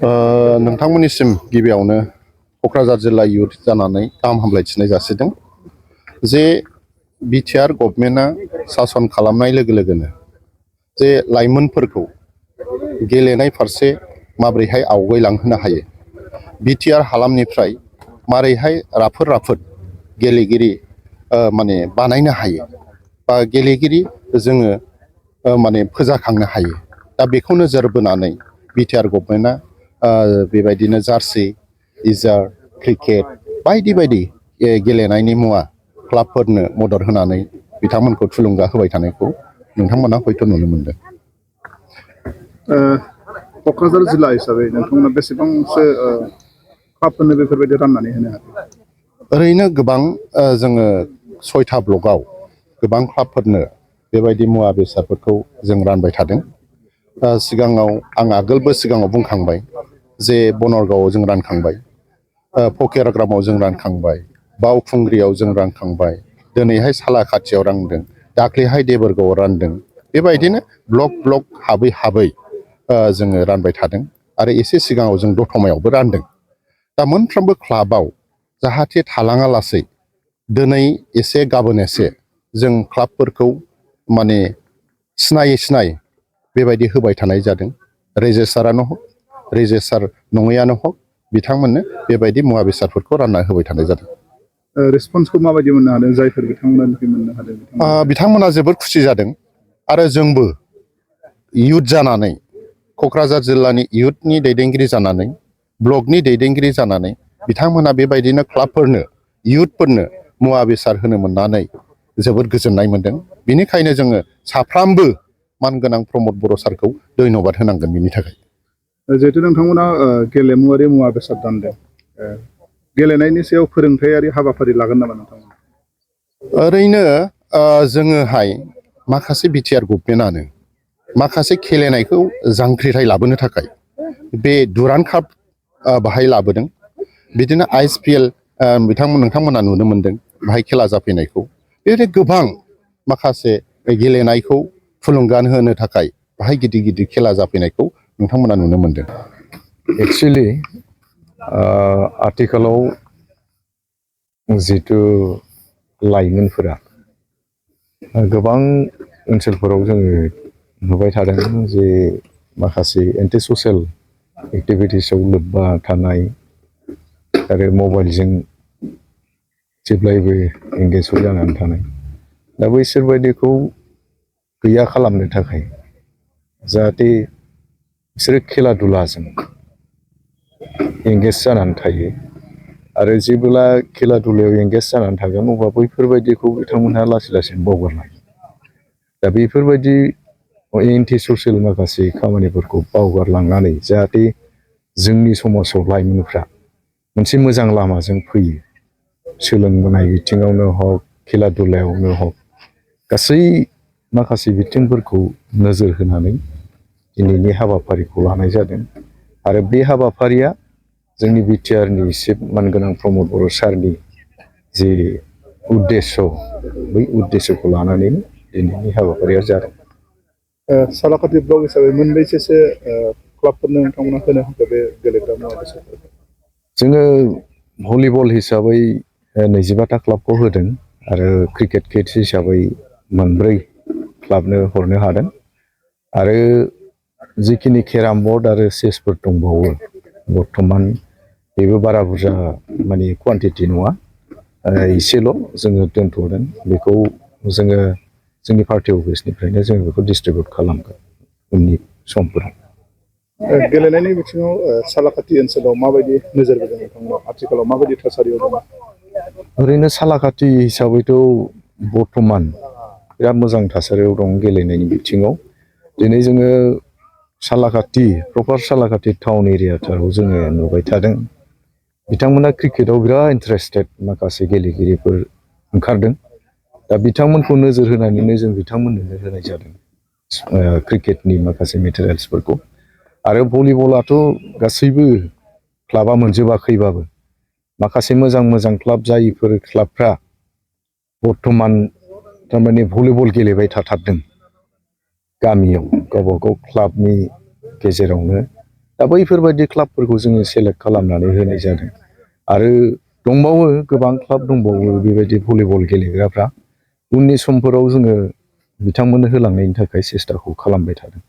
नोंथांमोननिसिम गिबियावनो क'क्राझार जिल्ला इयुथ जानानै गाहाम हामलायथिनाय जासिदों जे बिटिआर गभर्नमेन्टआ सासन खालामनाय लोगो लोगोनो जे लाइमोनफोरखौ गेलेनाय फारसे माबोरैहाय आवगायलांहोनो हायो बिटिआर हालामनिफ्राय मारैहाय राफोद गेलेगिरि माने बानायनो हायो बा गेलेगिरि जोङो माने फोजाखांनो हायो दा बेखौ नोजोर बोनानै बिटिआर गभर्नमेन्टआ बेबायदिनो जार्सि इजार क्रिकेट बायदि बायदि गेलेनायनि मुवा क्लाबफोरनो मदद होनानै बिथांमोनखौ थुलुंगा होबाय थानायखौ नोंथांमोना हयथ' नुनो मोनदों। क'क्राझार जिल्ला हिसाबै नोंथांमोना बेसेबांसो क्लाबफोरनो बेफोरबायदि राननानै होनो हादों? ओरैनो गोबां जोङो 6था ब्लकआव गोबां क्लाबफोरनो बेबायदि मुवा बेसादफोरखौ जों रानबाय थादों। सिगाङाव आं आगोलबो सिगाङाव बुंखांबाय जे बनरगावआव जों रानखांबाय, पकेराग्रामाव जों रानखांबाय, बावखुंग्रियाव जों रानखांबाय, दिनैहाय सालाखाथियाव रानदों, दाख्लैहाय देबोरगावआव रानदों। बेबायदिनो ब्लक हाबै जोङो रानबाय थादों आरो एसे सिगाङाव जों दतमायावबो रानदों। दा मोनफ्रोमबो क्लाबाव जाहाथे थालाङा लासै दिनै एसे गाबोन एसे जों क्लाबफोरखौ माने सिनाय बेबायदि होबाय थानाय जादों। रेजिस्टारानो हक रेजिस्टार नङैयानो हक बिथांमोननो बेबायदि मुवा बेसादफोरखौ रानना होबाय थानाय जादों। रेसपन्सखौ माबायदि मोननो हादों जायफोर बिथांमोननिफ्राय मोननो हादों? बिथांमोना जोबोर खुसि जादों आरो जोंबो इयुथ जानानै क'क्राझार जिल्लानि इयुथनि दैदेनगिरि जानानै ब्लकनि दैदेनगिरि जानानै बिथांमोना बेबायदिनो क्लाबफोरनो इयुथफोरनो मुवा बेसाद होनो मोननानै जोबोद गोजोननाय मोनदों। बेनिखायनो जोङो साफ्रोमबो मानगोनां प्रमद बर' सारखौ धन्यबाद होनांगोन बिनि थाखाय। जिहेतु नोंथांमोना गेलेमुआरि मुवा बेसाद दानदों, गेलेनायनि सायाव फोरोंथायारि हाबाफारि लागोन नामा नोंथांमोना? ओरैनो जोङोहाय माखासे बिटिआर गभर्नमेन्टआनो माखासे गेलेनायखौ जांख्रिथाय लाबोनो थाखाय बे दुरान्ड काप बाहाय लाबोदों। बिदिनो ISPL नोंथांमोना नुनो मोनदों बाहाय खेला जाफैनायखौ। बेबायदि गोबां माखासे गेलेनायखौ थुलुंगान होनो थाखाय बाहाय गिदिर खेला जाफैनायखौ नोंथांमोना नुनो मोनदों। एक्सुवेलि आथिखालाव जिथु लाइमोनफोरा गोबां ओनसोलफोराव जोङो नुबाय थादों जे माखासे एन्टि ससियेल एक्टिभिटिसआव लोब्बा थानाय आरो मबाइलजों जेब्लायबो एंगेजमेन्ट जानानै थानाय, दा बैसोर बायदिखौ गैया खालामनो थाखाय जाहाथे बिसोरो खेला दुलाजों एंगेज जानानै थायो आरो जेब्ला खेला दुलायाव एंगेज जानानै थागोन अब्ला बैफोरबायदिखौ बिथांमोनहा लासै लासैनो बावगारलाङो। दा बेफोरबायदि एन्टि ससियेल माखासे खामानिफोरखौ बावगारलांनानै जाहाथे जोंनि समाजाव लाइमोनफ्रा मोनसे मोजां लामाजों फैयो, सोलोंबोनाय बिथिङावनो हक खेला दुलायावनो हक गासै माखासे बिथिंफोरखौ नोजोर होनानै दिनैनि हाबाफारिखौ लानाय जादों। आरो बे हाबाफारिया जोंनि बिटिआरनि चिफ मानगोनां प्रमद बर' सारनि जि उद्देश्य बै उद्देश्यखौ लानानैनो दिनैनि हाबाफारिया जादों। सालाकाथि ब्लक हिसाबै मोनबेसेसो क्लाबफोरनो नोंथांमोना होनो हाखो बे गेलेग्रा मुवा बेसादफोरखौ? जोङो भलिबल हिसाबै 25टा क्लाबखौ होदों आरो क्रिकेट किट्स हिसाबै 4 क्लाबनो हरनो हादों आरो जिखिनि केराम बर्ड आरो चेसफोर दंबावो बर्थमान बेबो बारा बुरजा माने कुवान्टिटि नङा, एसेल' जोङो दोनथ'दों। बेखौ जोङो जोंनि पार्टि अफिसनिफ्रायनो जोङो बेखौ डिस्ट्रिबिउट खालामगोन उननि समफोराव। गेलेनायनि बिथिङाव सालाकाथि ओनसोलाव माबायदि नोजोर होदों नोंथांमोना? आथिखालाव माबायदि थासारियाव दङ? ओरैनो सालाकाथि हिसाबैथ' बर्थमान बिराद मोजां थासारियाव दं गेलेनायनि बिथिङाव। दिनै जोङो सालाकाथि प्रपार सालाकाथि टाउन एरियाथाराव जोङो नुबाय थादों बिथांमोना क्रिकेटआव बिराद इन्टारेस्टेड माखासे गेलेगिरिफोर ओंखारदों। दा बिथांमोनखौ नोजोर होनानैनो जों बिथांमोननो होनाय जादों क्रिकेटनि माखासे मेटेरियेल्सफोरखौ। आरो भलिबलाथ' गासैबो क्लाबा मोनजोबाखैबाबो माखासे मोजां क्लाब जायफोर क्लाबफ्रा बर्थमान थारमाने भलिबल गेलेबाय थाथारदों गामियाव गावबा गाव क्लाबनि गेजेरावनो दा बैफोरबायदि क्लाबफोरखौ जोङो सेलेक्ट खालामनानै होनाय जादों आरो दंबावो गोबां क्लाब दंबावो बेबायदि भलिबल गेलेग्राफ्रा उननि समफोराव जोङो बिथांमोननो होलांनायनि थाखाय सेस्टाखौ खालामबाय थादों।